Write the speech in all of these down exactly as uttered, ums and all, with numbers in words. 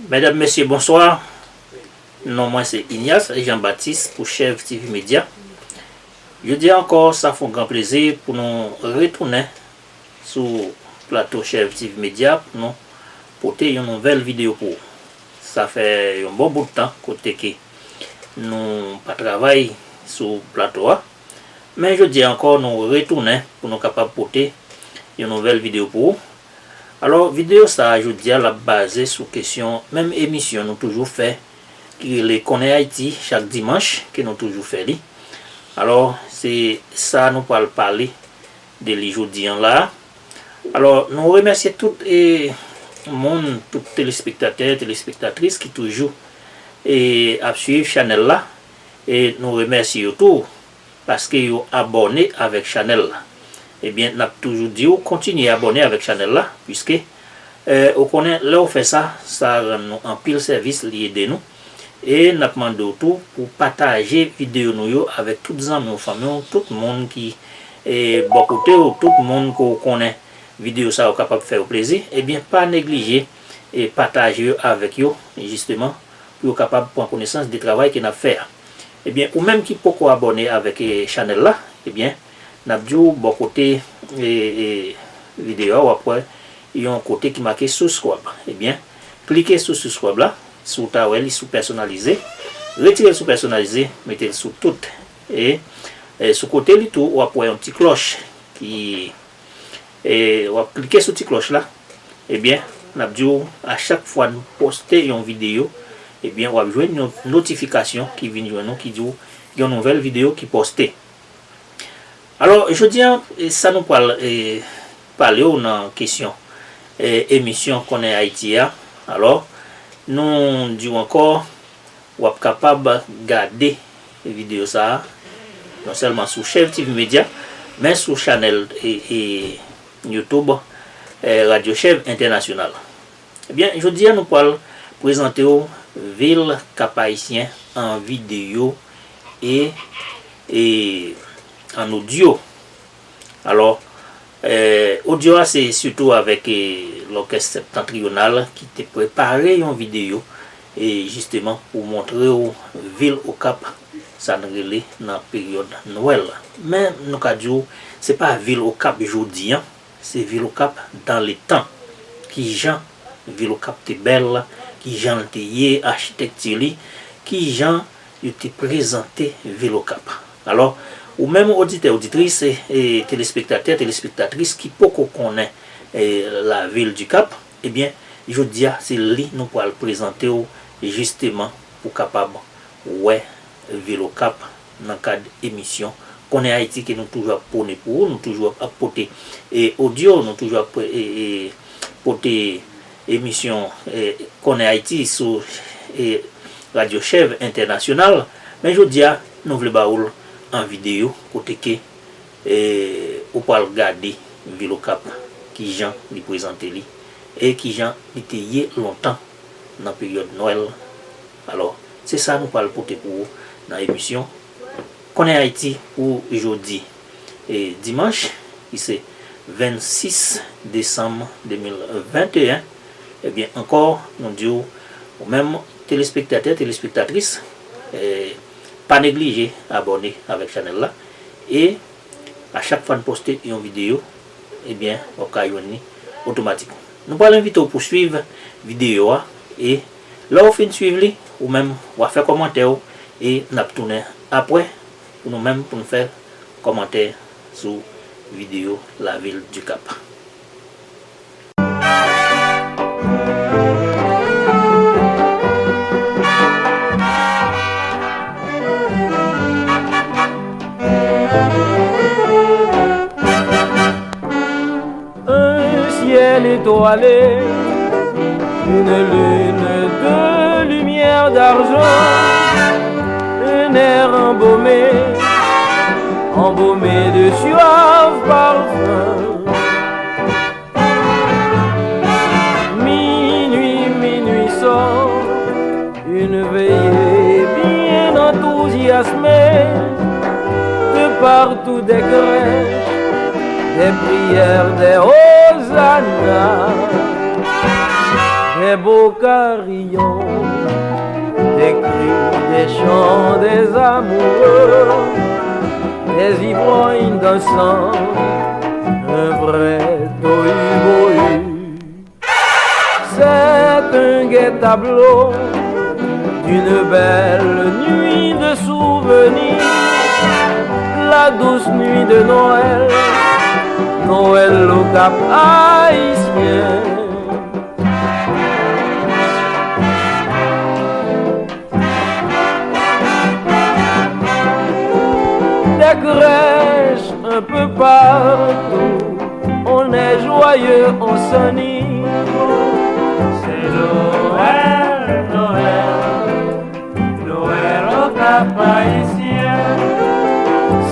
Medam, mesye, bonswa. Non mwen se Ignace Jean Baptiste pou Chèv T V Media. Jodi a ankò, sa fè yon gran plezi pou nou retounen sou plato Chèv T V Media pou nou pote yon nouvèl videyo pou ou. Sa fè yon bon bout tan kote ke nou pa travay sou plato a. Men jodi a ankò, nou retounen pou nou kapab pote yon nouvèl videyo pou ou. Alò, videyo sa a jodi a, l ap baze sou kesyon menm emisyon nou toujou fè, ki rele Konnen Ayiti chak dimanch, ke nou toujou fè li. Alò, se sa nou pral pale de li jodi a la a. Alò, nou remèsye tout, e, moun, tout telespektatè, telespektatris ki toujou, e, ap swiv chanèl la. E nou remèsye yo tou paske yo abòne avèk chanèl la. Ebyen, n ap toujou di w kontinye abòne avèk chanèl la, piske, e, ou konnen, lè w fè sa, sa rann nou anpil sèvis, li ede nou. E n ap mande w tou pou pataje videyo nou yo avèk tout zanmi w, fanmi w, tout moun ki, e, bò kote w, tout moun ke w konnen videyo sa yo kapab fè yo plezi. Ebyen, pa neglije, e, pataje yo avèk yo, jisteman, pou yo kapab pran konesans de travay ke n ap fè a. Ebyen, ou menm ki poko abòne avèk, e, chanèl la, ebyen, n ap di w bò kote, e, e, videyo a, w ap wè yon kote ki make subscribe. Ebyen, klike sou subscribe la, si w ta wè li sou pèsonalize, retire l sou pèsonalize, mete l sou tout. E, e, sou kote li tou, w ap wè yon ti klòch ki, e, w ap klike sou ti klòch la. Ebyen, n ap di w, a chak fwa nou poste yon videyo, ebyen, w ap jwenn yon notifikasyon ki vin jwenn ou, ki di w yon nouvèl videyo ki poste. Alò, jodi a, e, sa nou pral, e, pale w nan kesyon, e, emisyon Konnen Ayiti a. Alò, nou di w ankò, w ap kapab gade videyo sa a, non sèlman sou Chèv T V Media, men sou chanèl, e, e, YouTube, e, Radyo Chèv Entènasyonal. Ebyen, jodi a nou pral prezante w vil Kap Ayisyen an videyo e, e an odyo. Alò, e, odyo a se sitou avèk, e, Lòkès Septentrional ki te prepare yon videyo, e, jisteman pou montre w vil Okap, sa n rele nan peryòd Nwèl la. Men nou ka di w, se pa vil Okap jodi a, se vil Okap dans le temps. Kijan vil Okap te bèl, kijan l te ye, achitekti li, kijan yo te prezante vil Okap. Alò, ou menm oditè, oditris, e, e telespektatè, telespektatris ki poko konnen, e, la ville du Cap, ebyen, jodi a, se li nou pral prezante w, jisteman, pou kapab wè vil Okap nan kad emisyon Konnen Ayiti ke nou toujou ap pwone pou ou, nou toujou ap, ap pote, e, odyo, nou toujou ap, e, e, pote emisyon, e, Konnen Ayiti sou, e, Radyo Chèv Entènasyonal. Men jodi a, nou vle ba ou l an videyo kote ke, e, ou pral gade vil Okap, kijan li prezante li, e kijan li te ye lontan nan peryòd Nwèl. Alò, se sa nou pral pote pou ou nan emisyon Konnen Ayiti pou jodi, e, dimanch, ki se vennsis desanm de mil venteyen. Ebyen, ankò, nou di w, ou menm, telespektatè, telespektatris, e, pa neglije abòne avèk chanèl la. E a chak fwa n poste yon videyo, ebyen, w ap ka jwenn li otomatikman. Nou pral envite w pou swiv videyo a, e lè w fin swiv li, ou menm, w a fè kòmantè w, e n ap tounen apre pou nou menm, pou n fè kòmantè sou videyo La Ville du Cap. Un ciel étoilé, une lune de lumière d'argent, un air embaumé, embaumé de suave parfum. Minuit, minuit sort, une veillée bien enthousiasmée, de partout des crêpes, des prières, des hosannas. Les beaux carillons, des cris, des chants, des amoureux, des ivrognes dansant, un vrai tohu-bohu. C'est un gai tableau d'une belle nuit de souvenirs, la douce nuit de Noël, Noël au Cap-Haïtien. Des crèches un peu partout, on est joyeux, on s'enivre. C'est Noël, Noël, Noël au Cap-Haïtien.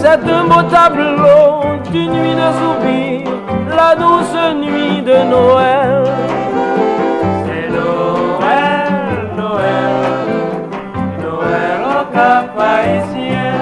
C'est un beau tableau d'une nuit de souvenirs, la douce nuit de Noël. C'est Noël, Noël, Noël au Cap-Haïtien.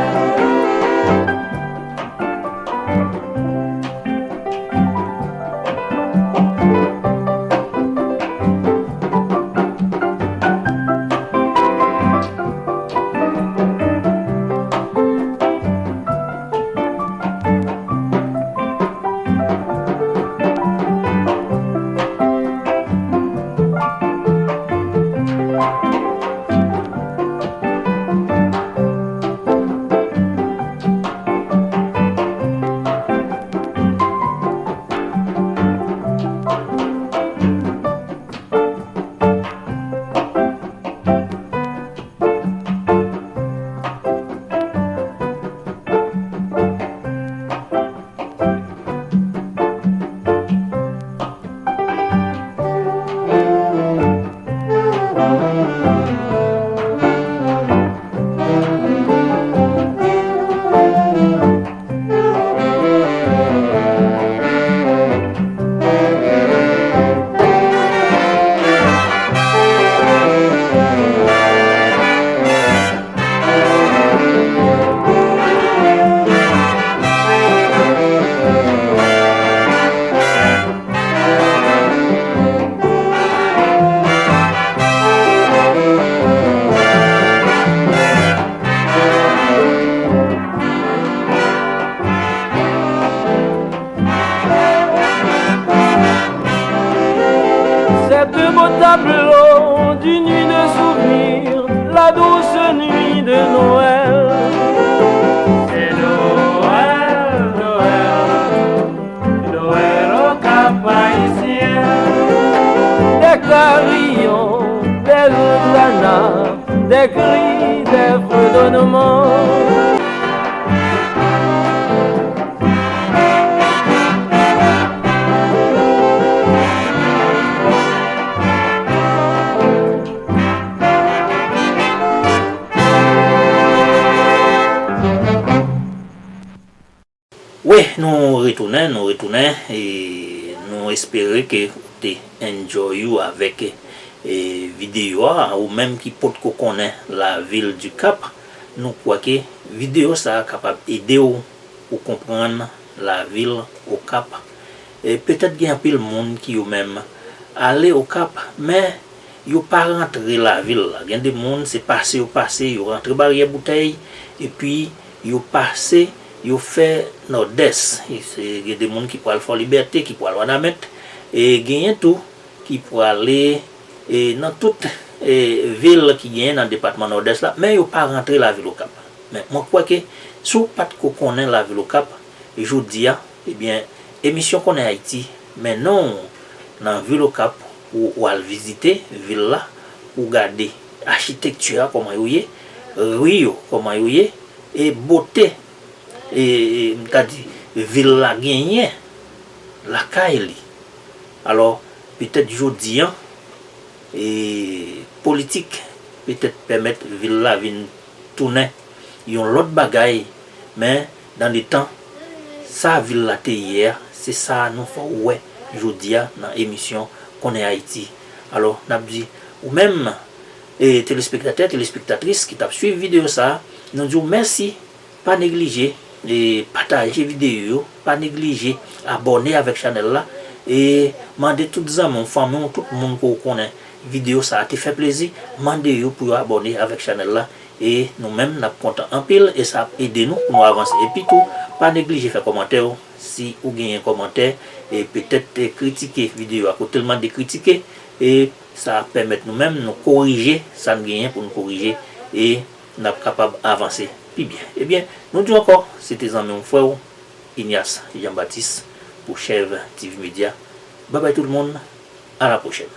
C'est un beau tableau d'une nuit de souvenirs, la douce nuit de Noël. C'est Noël, Noël, Noël au Cap-Haïtien. Des carillons, des hosannas, des cris, des fredonnements. Wi, nou retounen, nou retounen, e nou espere ke ou te enjoy ou avèk, e, videyo a, ou menm ki potko konnen lavil di Kap, nou kwè ke videyo sa a kapab ede w pou konprann lavil Okap. E petèt gen anpil moun ki yo menm ale Okap, men yo pa rantre lavil la. Gen de moun, se pase yo pase, yo rantre Baryè Boutèy, epi yo pase, yo fè Nòdès. E se, gen de moun ki pral Fò Libète, ki pral Wanament, e genyen tou ki prale, e, nan tout, e, vil ki genyen nan depatman Nòdès la, men yo pa rantre lavil Okap. Men mwen kwè ke si w pa t ko konnen lavil Okap, jodi a, ebyen, emisyon Konnen Ayiti mennen w nan vil Okap pou w al vizite vil la, pou w gade achitekti a kòman yo ye, ri yo kòman yo ye, e bote, e, e, m ta di, vil la genyen lakay li. Alò, petèt jodi a, e politik petèt pèmèt vil la vin tounen yon lòt bagay, men dan le tan, sa vil la te ye a, se sa nou fè w wè jodi a nan emisyon Konnen Ayiti. Alò, n ap di ou menm, e telespektatè, telespektatris ki t ap swiv videyo sa a, nou di w mèsi. Pa neglije, e, pataje videyo yo, pa neglije abòne avèk chanèl la, e mande tout zanmi w, fanmi w, tout moun ke w konnen videyo sa a te fè plezi, mande yo pou yo abòne avèk chanèl la. E nou menm, n ap kontan anpil e sa ap ede nou pou nou avanse. Epi tou, pa neglije fè kòmantè w. Si ou genyen kòmantè, e petèt, e kritike videyo a, kote l mande kritike, e sa ap pèmèt nou menm nou korije sa n genyen pou n korije, e n ap kapab avanse pi byen. Ebyen, nou di w ankò, se te zanmi w, frè w, Ignace Jean Baptiste pou Chèv T V Media. Babay tout moun, a la pwochèn.